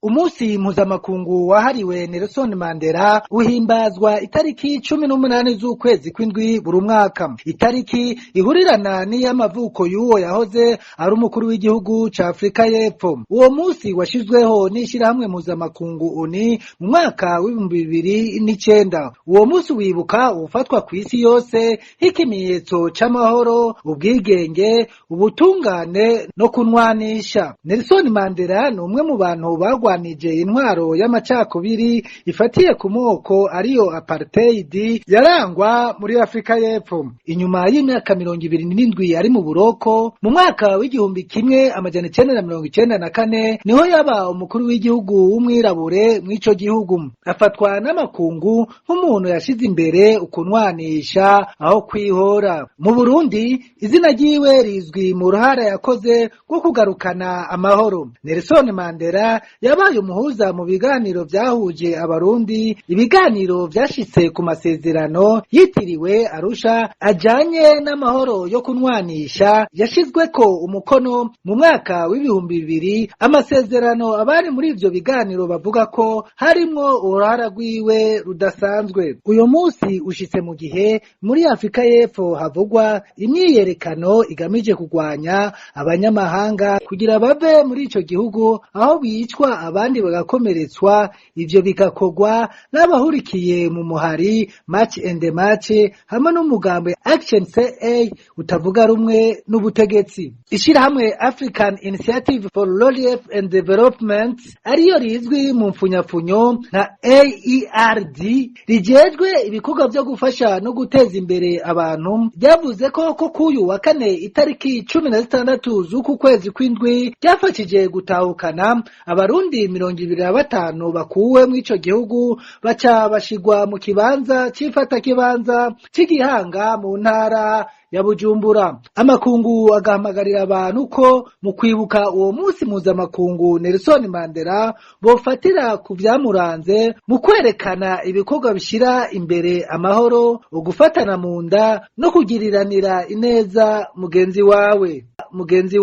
Umunsi mpuzamakungu wahariwe Nelson Mandela uhimbazwa itariki 18 z'ukwezi kw'indwi buri mwaka, itariki ihurirana n'iy'amavuko y'uwo yahoze ari umukuru w'igihugu ca Afrika y'Epfo. Uwo munsi washizweho n'ishirahamwe mpuzamakungu ONU mu mwaka w'2009. Uwo munsi wibuka ufatwa kw'isi yose nk'ikimenyetso c'amahoro, ubwigenge, ubutungane no kunwanisha. Nelson Mandela ni umwe mu bantu bagwanije intwaro y'amacakubiri ifatiye ku moko, ariyo apartheid, yarangwa muri Afrika y'Epfo. Inyuma y'imyaka 27 ari mu buroko, mu mwaka w'1994 niho yaba umukuru w'igihugu w'umwirabure mw'ico gihugu. Afatwa n'amakungu nk'umuntu yashize imbere ukunwanisha aho kwihora. Mu Burundi, izina ryiwe rizwi mu ruhara yakoze rwo kugarukana amahoro. Nelson Mandela yabaye umuhuza mu biganiro vyahuje Abarundi, ibiganiro vyashitse ku masezerano yitiriwe Arusha ajanye n'amahoro yo kunwanisha, yashizweko umukono mu mwaka w'2000, amasezerano abari muri ivyo biganiro bavuga ko harimwo uruhara rwiwe rudasanzwe. Uyu munsi ushitse mu gihe muri Afrika y'Epfo havugwa imyiyerekano igamije kugwanya abanyamahanga kugira bave muri ico gihugu, aho bicwa abandi bagakomeretswa, ivyo bigakorwa n'abahurikiye mu muhari March and March hamwe n'umugambi Action CA utavuga rumwe n'ubutegetsi. Ishirahamwe African Initiative for Relief and Development, ariyo rizwi mu mfunyafunyo nka AERD, rijejwe ibikorwa vyo gufasha no guteza imbere abantu, ryavuze ko kuyu wa kane itariki 16 z'uku kwezi kw'indwi ryafashije gutahukana Abarundi 25 bakuwe mw'ico gihugu, baca bashigwa mu kibanza c'ifatakibanza c'Igihanga mu ntara ya Bujumbura. Amakungu agahamagarira abantu ko mu kwibuka uwo munsi mpuzamakungu Nelson Mandela bofatira ku vyamuranze mu kwerekana ibikorwa bishira imbere amahoro, ugufatana mu nda no kugiriranira ineza mugenzi wawe mugenzi.